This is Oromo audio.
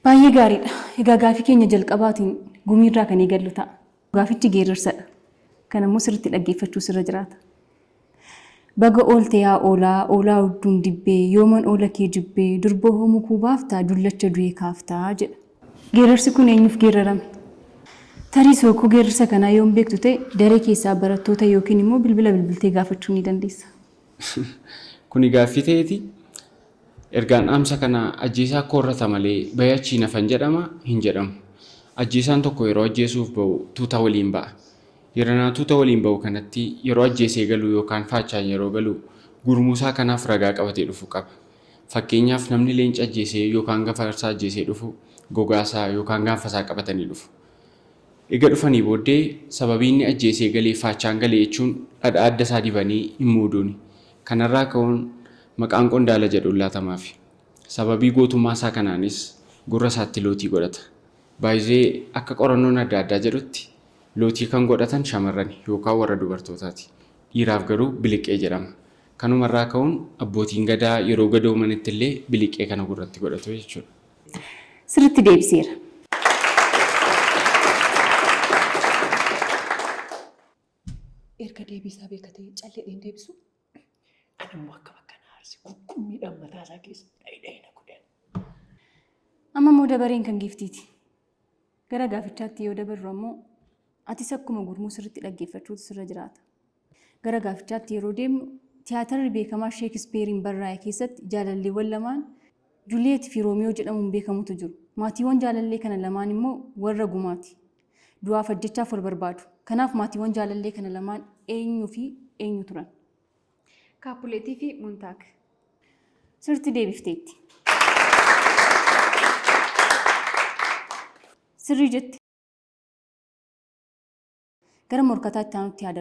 Baay'ee gaariidha. Egaa gaafii keenya jalqabaatiin gumiirraa kan eegallu ta'a. Gaafichi geerarsadha. Kan immoo sirriitti dhaggeeffachuu sirra jiraata. Baga oolte yaa oolaa, oolaa udduun dibbee, yooman oola kee jibbee, durboo hoo mukuu baaftaa, dullacha du'e kaaftaa jedha. Geerarsi kun eenyuuf geerarame? Tarii sookoo geerarsa kanaa yoon beektu ta'e daree keessaa barattoota yookiin immoo bilbila bilbiltee gaafachuu ni dandeessa. Kuni gaaffii ta'eeti. Ergaan dhaamsa kanaa ajjeesaa koorrata malee bahi achii hin hafan jedhama? Hin jedhamu. Ajjeesaan tokko yeroo ajjeesuuf ba'u tuuta waliin ba'a. Yeranaa tuuta waliin ba'u kanatti yeroo ajjeesee galu yookaan faachaan yeroo galu gurmuusaa kanaaf ragaa qabatee dhufu qaba. Fakkeenyaaf namni leenca ajjeesee yookaan gafarsa ajjeesee dhufu gogaasaa yookaan gaanfasaa qabatanii dhufu. Ega dhufanii booddee sababii inni ajjeesee galeef faachaan gale jechuun dhadhaa adda isaa dibanii hin muuduuni. Kanarraa ka'uun maqaan Qondaala jedhu laatamaafi. Sababii gootummaa isaa kanaanis gurra isaatti lootii godhata. Baay'ee akka qorannoon adda addaa jedhutti lootii kan godhatan shamarrani yookaan warra dubartootaati. Dhiiraaf garuu biliqqee jedhama. Kanumarraa ka'uun abbootiin gadaa yeroo gadoomanitti illee biliqqee kana gurratti godhatu jechuudha. Sirriitti deebiseera. Erga deebii isaa beekatee callee hin deebisu. Ani immoo akkam akka na aarse gugummiidhaan mataa isaa keessa dhayi dhayi na godhe. Amma immoo dabareen kan giiftiiti. Gara gaafichaatti yoo dabarru ammoo atis akkuma gurmuu sirriitti dhaggeeffachuutu sirra jiraata. Gara gaafichaatti yeroo deemnu tiyaatarri beekamaa Sheekispeeriin barraa'e keessatti jaalalleewwan lamaan Juliyeet fi Roomiyoo jedhamuun beekamutu jiru. Maatiiwwan jaalallee kana lamaan immoo warra gumaati. Du'aaf ajjechaaf wal barbaadu. Kanaaf maatiiwwan jaalallee kana lamaan eenyuu fi eenyu turan? Kaappuleetii fi Montaag. Sirriitti deebifteetti. Sirrii jette. Gara morkataa itti aanutti haa darbinu.